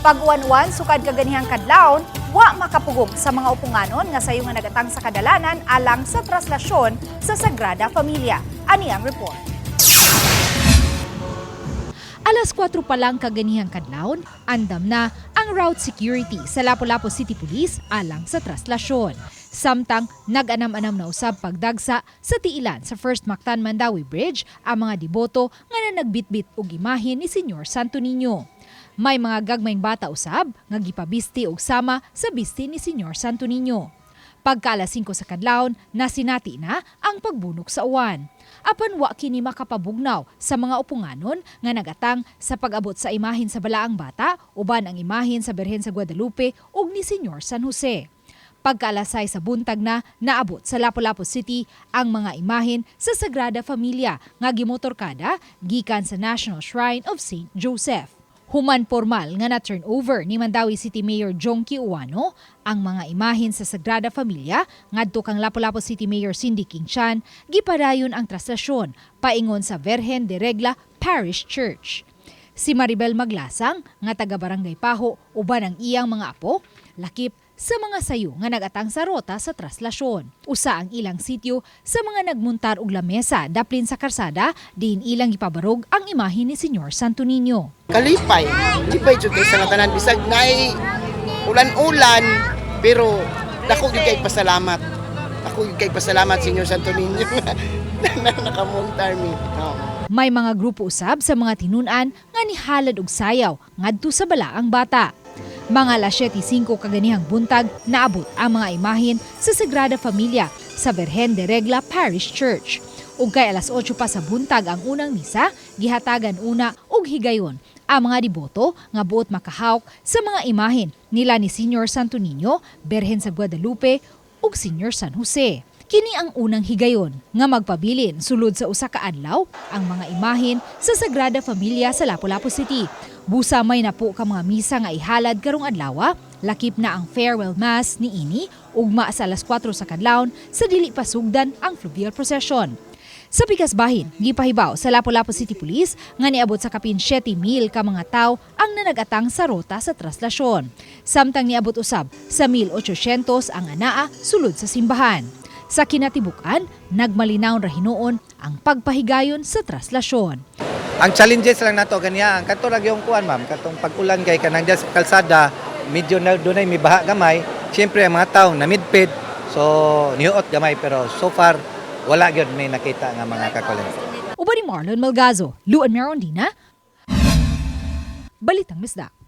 Pag-uwan-uwan sukad kaganihang kadlawon, wa makapugong sa mga upunganon nga sayo nga nagatang sa kadalanan alang sa traslasyon sa Sagrada Familia. Ani ang report. Alas 4 pa lang kaganihang kadlawon, andam na ang route security sa Lapu-Lapu City Police alang sa traslasyon. Samtang nag-anam-anam na usab pagdagsa sa tiilan sa First Mactan Mandaue Bridge ang mga deboto nga nanagbitbit og imahen ni Senyor Santo Niño. May mga gagmayng bata usab nga gipabisti og sama sa bisti ni Senyor Santo Niño. Pagka alas 5 sa kadlawon, nasinati na ang pagbunok sa uwan. Apan wa kini makapabugnaw sa mga upunganon nga nagatang sa pag-abot sa imahin sa Balaang Bata uban ang imahin sa Birhen sa Guadalupe ug ni Senyor San Jose. Pagka alas 6 sa buntag na naabot sa Lapu-Lapu City ang mga imahin sa Sagrada Familia nga gimotorkada gikan sa National Shrine of St. Joseph. Human formal nga na turnover ni Mandaue City Mayor Jonkie Ouano ang mga imahin sa Sagrada Familia ngadto kang Lapu-Lapu City Mayor Cindy King Chan, gipadayon ang traslasyon paingon sa Virgen de Regla Parish Church. Si Maribel Maglasang nga taga Barangay Paho uban ang iyang mga apo lakip sa mga sayo nga nagatang sa rota sa traslasyon. Usa ang ilang sityo sa mga nagmuntar og lamesa daplin sa karsada diin ilang gipabarog ang imahen ni Senyor Santo Niño. Kalipay. Lipay jud kay sa nga tanan bisag naay ulan-ulan, pero dako gyud kay pasalamat. Ako gyud kay pasalamat, Senyor Santo Niño, na nakamuntar mi. Oo. May mga grupo usab sa mga tinun-an nga nihalad og sayaw ngadto sa Balaang Bata. Mga alas 7:05 kaganihang buntag, naabot ang mga imahin sa Sagrada Familia sa Virgen de Regla Parish Church. Ug kay alas 8 pa sa buntag ang unang misa, gihatagan una og higayon ang mga deboto nga buot makahawk sa mga imahin nila ni Senyor Santo Niño, Birhen sa Guadalupe ug Senyor San Jose. Kini ang unang higayon nga magpabilin sulod sa usa ka adlaw ang mga imahin sa Sagrada Familia sa Lapu-Lapu City. Busa may napo ka mga misa nga ihalad karong adlaw, lakip na ang farewell mass niini ugma sa alas 4 sa kadlawon sa dili pa sugdan ang fluvial procession. Sa pikas bahin, gipahibaw sa Lapu-Lapu City Police nga niabot sa kapin 7,000 ka mga tawo ang nanagatang sa rota sa traslasyon. Samtang niabot usab sa 1,800 ang anaa sulod sa simbahan. Sa kinatibuk-an, nagmalinaw ra hinuon ang pagpahigayon sa traslasyon. Ang challenges lang nato ganiya, ang kato lang yung kuan, ma'am, katong pag-ulan kay kanang diyan sa kalsada, medyo na dunay may baha gamay. Siyempre ang mga tao namidpid, so nihuot gamay, pero so far wala gyud may nakita nga mga kakulan. Uban ni Marlon Malgazo, Luan Merondina, Balitang Bisdak.